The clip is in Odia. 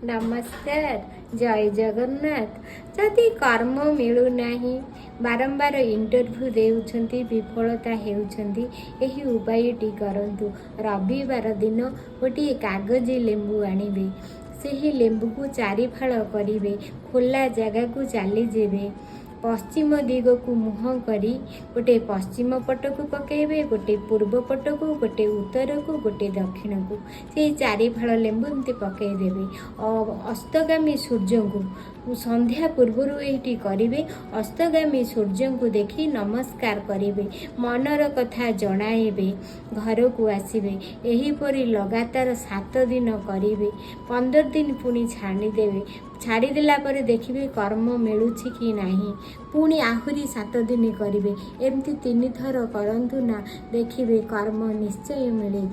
ନମସ୍କାର, ଜୟ ଜଗନ୍ନାଥ। ଯଦି କର୍ମ ମିଳୁନାହିଁ, ବାରମ୍ବାର ଇଣ୍ଟରଭ୍ୟୁ ଦେଉଛନ୍ତି, ବିଫଳତା ହେଉଛନ୍ତି, ଏହି ଉପାୟଟି କରନ୍ତୁ। ରବିବାର ଦିନ ଗୋଟିଏ କାଗଜି ଲେମ୍ବୁ ଆଣିବେ। ସେହି ଲେମ୍ବୁକୁ ଚାରି ଫାଳ କରିବେ। ଖୋଲା ଜାଗାକୁ ଚାଲିଯିବେ। ପଶ୍ଚିମ ଦିଗକୁ ମୁହଁ କରି ଗୋଟେ ପଶ୍ଚିମ ପଟକୁ ପକାଇବେ, ଗୋଟେ ପୂର୍ବ ପଟକୁ, ଗୋଟେ ଉତ୍ତରକୁ, ଗୋଟେ ଦକ୍ଷିଣକୁ। ସେଇ ଚାରି ଫାଳ ଲେମ୍ବୁ ଏମିତି ପକାଇଦେବେ। ଅସ୍ତଗାମୀ ସୂର୍ଯ୍ୟଙ୍କୁ ସନ୍ଧ୍ୟା ପୂର୍ବରୁ ଏଇଟି କରିବେ। ଅସ୍ତଗାମୀ ସୂର୍ଯ୍ୟଙ୍କୁ ଦେଖି ନମସ୍କାର କରିବେ, ମନର କଥା ଜଣାଇବେ, ଘରକୁ ଆସିବେ। ଏହିପରି ଲଗାତାର 7 ଦିନ କରିବେ। 15 ଦିନ ପୁଣି ଛାଡ଼ିଦେବେ। ଛାଡ଼ିଦେଲା ପରେ ଦେଖିବେ କର୍ମ ମିଳୁଛି କି ନାହିଁ। ପୁଣି ଆହୁରି 7 ଦିନ କରିବେ। ଏମିତି ତିନିଥର କରନ୍ତୁ ନା, ଦେଖିବେ କର୍ମ ନିଶ୍ଚୟ ମିଳିବ।